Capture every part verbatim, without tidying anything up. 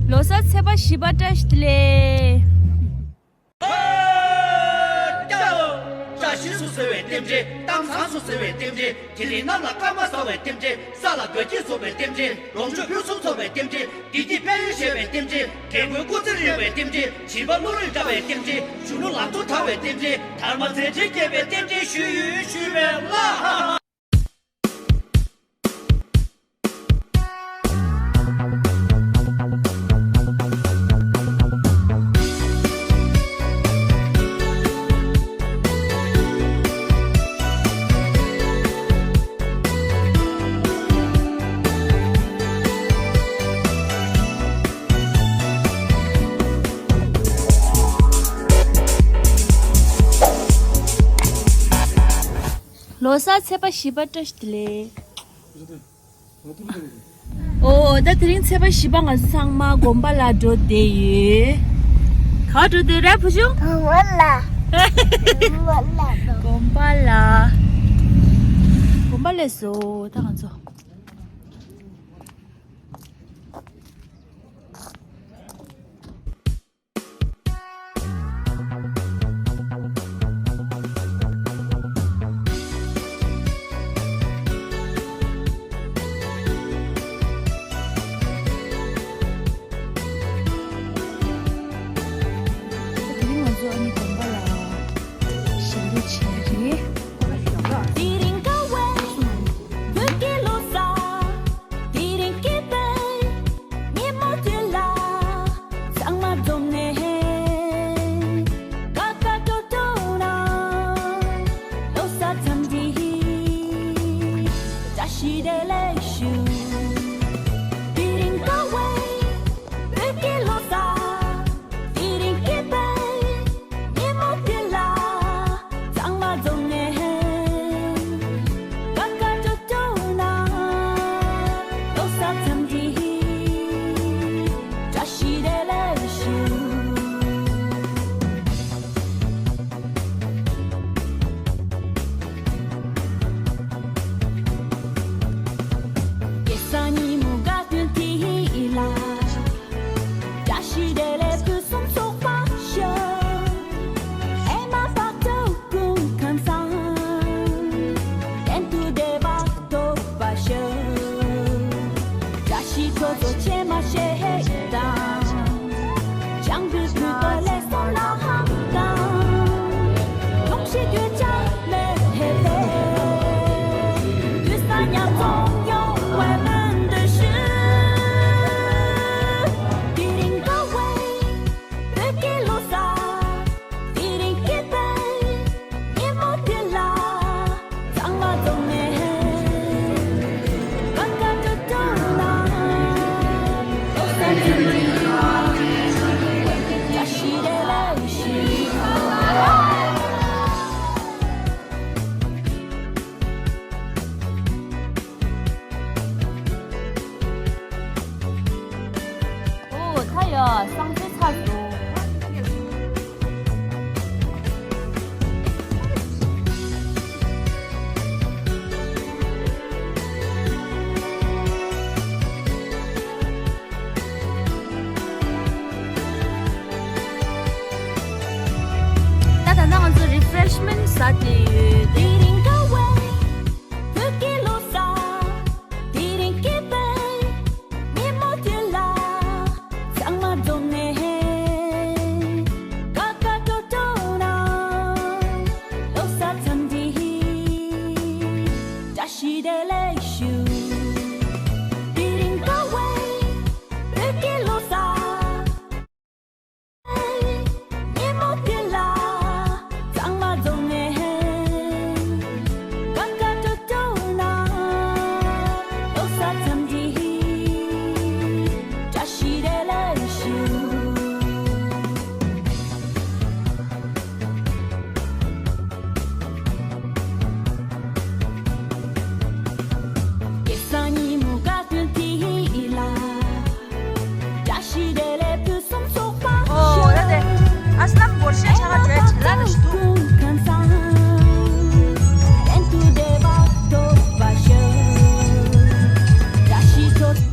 ལོ་གསར་ཚེས་པ་བཞི་པ་བཀྲ་ཤིས་བདེ་ལེགས། བཀྲ་ཤིས་སུ་གསོལ་བའི་རྟེན་འབྲེལ། གཏམ་བཟང་སུ་གསོལ་བའི་རྟེན་འབྲེལ། དེ་རིང་གནམ་ལ་སྐར་མ་བཟང་བའི་རྟེན་འབྲེལ། ས་ལ་དགའ་སྐྱིད་འཛོམས་པའི་རྟེན་འབྲེལ། ལོངས་སྤྱོད་ཕུན་སུམ་ཚོགས་པའི་རྟེན་འབྲེལ། བདེ་སྐྱིད་དཔལ་ཡོན་བཞད་པའི་རྟེན་འབྲེལ། རྒན་རྒོན་སྐུ་ཚེ་རིང་བའི་རྟེན་འབྲེལ། བྱིས་པ་བློ་རིག་བཀྲ་བའི་རྟེན་འབྲེལ། གཞོན་ནུ་ལང་ཚོ་དར་བའི་རྟེན་འབྲེལ། དར་མ་མཛད་འཕྲིན་རྒྱས་པའི་རྟེན་འབྲེལ་ཞུ་ཡུལ་ཞུས་པའི་ལ། ལོ་གསར་ཚེས་པ་བཞི་པ་བཀྲ་ཤིས་བདེ་ལེགས། ཨོ། ད་དེ་རིང་ཚེས་པ་བཞི་པ་ང་ཚོ་ཚང་མ་དགོན་པ་ལ་འགྲོ་བསྡད་ཡོད། ག་འགྲོ་བསྡད་རེད་བུ་ཆུང་། དགོན་པ་ལ། དགོན་པ་ལ། དགོན་པ་ལ་སོང་ད་ང་ཚོ། དེ་རིང་ང་ཚོ་ཨ་ནི་དགོན་པ་ལ་ཞལ་འདོན་བྱས་རེད། དེ་རིང་དགའ་བའི་བོད་ཀྱི་ལོ་གསར། དེ་རིང་སྐྱིད་པའི་ཉིན་མོ་དེ་ལ། ཚང་མ་འཛོམས་ནས་དགའ་དགའ་སྤྲོ་སྤྲོ་ན། ལོ་གསར་འཚམས་འདྲི་བཀྲ་ཤིས་བདེ་ལེགས་ཞུ། དེ་རིང་དགའ་བའི་བོད་ཀྱི་ལོ་གསར། དེ་རིང་སྐྱིད་པའི་ཉིན་མོ་དེ་ལ། ཚང་མ་འཛོམས་ནས་དགའ་དགའ་སྤྲོ་སྤྲོ་ན། ལོ་གསར་འཚམས་འདྲི་བཀྲ་ཤིས་བདེ་ལེགས་ཞུ། སྐྱེས་ས་ཉིན་མོ་དགའ་སྟོན་དེ་ལ། བཀྲ་ཤིས་བདེ་ལེགས་ཕུན་སུམ་ཚོགས་པ་ཞིག་ཨེ་མ་བག་ཏུ་ཀུན་ཁང་སང་། གཏན་དུ་བདེ་བ་ཐོབ་པ་ཞིག་བཀྲ་ཤིས་ཁྲོ་ཚོགས་ཕྱེ་མ་ཤེས་དང་། བྱང་བུ་བུ་པ་ལས་སོང་ན་ཧང་དང་། ཡོང་ཤེས་དུས་ཆ་མེད་ཧེ་ཧེ། དུས་ས་ཉམ་ཚོང་ཡོང་བའི་མུན་དུ་ཞུ། དེ་རིང་དགའ་བའི་བོད་ཀྱི་ལོ་གསར། དེ་རིང་སྐྱིད་པའི་ཉིན་མོ་དེ་ལ། ཚང་མ་འཛོམས་ནས་དགའ་དགའ་སྤྲོ་སྤྲོ་ལ། ལོ་གསར་འཛོམས་ཀྱི་བཀྲ་ཤིས་བདེ་ལེགས་ཞུ། ཨོ་ད་ཡ་སང་ཚེ་ཚར་སོང་། ད་ད་ནང་ང་ཚོ་རི་ཕེ་རེཤ་མེན་ཊི་ཟ་དེ་ཡོད་དེ། དེ་རིང་དགའ་བའི་བོད་ཀྱི་ལོ་གསར། དེ་རིང་སྐྱིད་པའི་ཉིན་མོ་དེ་ལ། ཚང་མ་འཛོམས་ནས་དགའ་དགའ་སྤྲོ་སྤྲོ་ན། ལོ་གསར་འཚམས་འདྲི་བཀྲ་ཤིས་བདེ་ལེགས་ཞུ། དེ་རིང་དགའ་བའི་བོད་ཀྱི་ལོ་གསར། ཉིན་མོ་དེ་ལ་ཚང་མ་འཛོམས་ནས་དགའ་དགའ་སྤྲོ་སྤྲོ་ན། ལོ་གསར་འཚམས་འདྲི་བཀྲ་ཤིས་བདེ་ལེགས་ཞུ། སྐྱེས་ས་ཉིན་མོ་དགའ་སྟོན་དེ་ལ། བཀྲ་ཤིས་བདེ་ལེགས་ཕུན་སུམ་ཚོགས་པ་ཨོ་ཡ་དེ། ཨ་སི་ལམ་སྒོར་གཞས་ཆ་ག་བྲོས་བྱེད་ལ་ནི་ཞུ་འདུག་ཁམས་བཟང་། གཏན་དུ་བདེ་བ་ཐོབ་པ་ཞིག་བཀྲ་ཤིས་ཚོགས།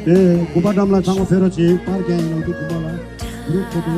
དེ་དགོན་པ་འགྲམ་ལ་ཚང་མ་ཕེབས་རོགས་གྱིས། པར་རྒྱག་ཡིན་ནོ་འདུག་དགོན་པ་ལ་རུ་ཁོ་དེ།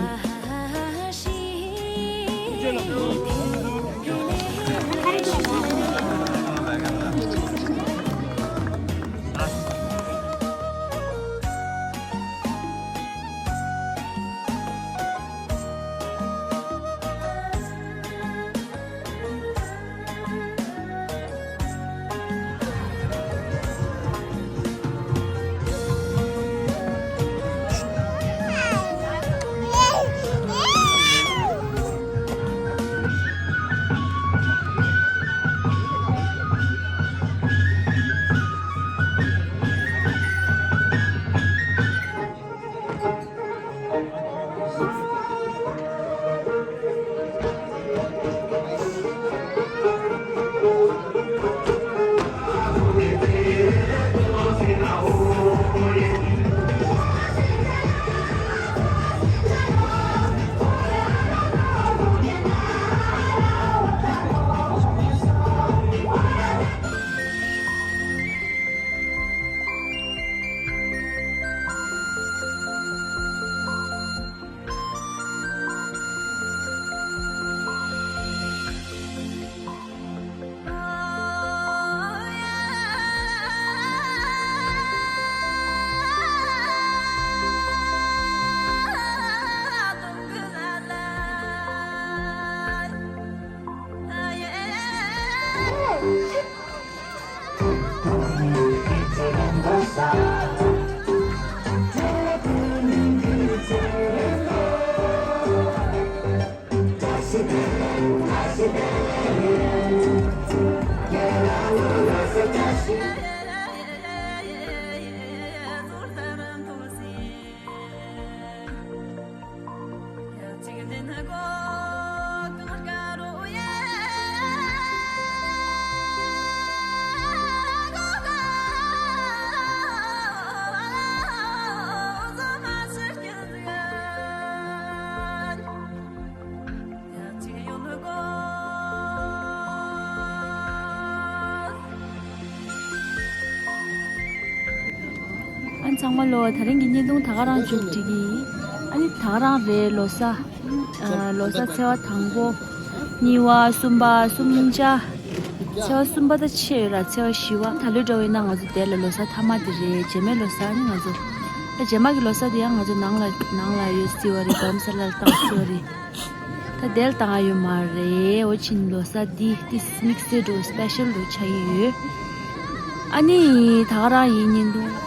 ཨ་ཚང་མ་ལོ། ད་རིང་གི་བརྙན་ཐུང་ད་ག་རང་མཇུག་སྒྲིལ་གི་ཡིན། ཨ་ནི་ད་ག་རང་རེད། ལོ་གསར། ཨ་ལོ་གསར་ཚེས་པ་དང་པོ། གཉིས་པ། གསུམ་པ། གསུམ་ཆ། ཚེས་པ་གསུམ་པ་ད་ཆད་ཡོད་ར། ཚེས་པ་བཞི་པ། ད་ལོའི་འདྲ་བོ་ཡིན་ན་ང་ཚོ་དེ་ལ་ལོ་གསར་མཐའ་མ་དེ་རེད། རྗེས་མའི་ལོ་གསར་ནི་ང་ཚོ། ད་རྗེས་མ་གི་ལོ་གསར་དེ་ཡང་ང་ཚོ་ནང་ལ་ནང་ལ་ཡོད་སྲིད་པ་རེད། རྡ་རམ་ས་ལ་ལ་བཏང་སྲིད་པ་རེད། ད་དེ་ལ་བཏང་ཡ་ཡོད་མ་རེད། འོ་ཕྱིན་ལོ་གསར་འདི་ཏིས་དམིགས་བསལ་འགྲོ་སི་པེ་ཤལ་འགྲོ་ཆགས་ཀྱི་ཡོད། ཨ་ནི་ད་ག་རང་ཡིན་བརྙན་ཐུང་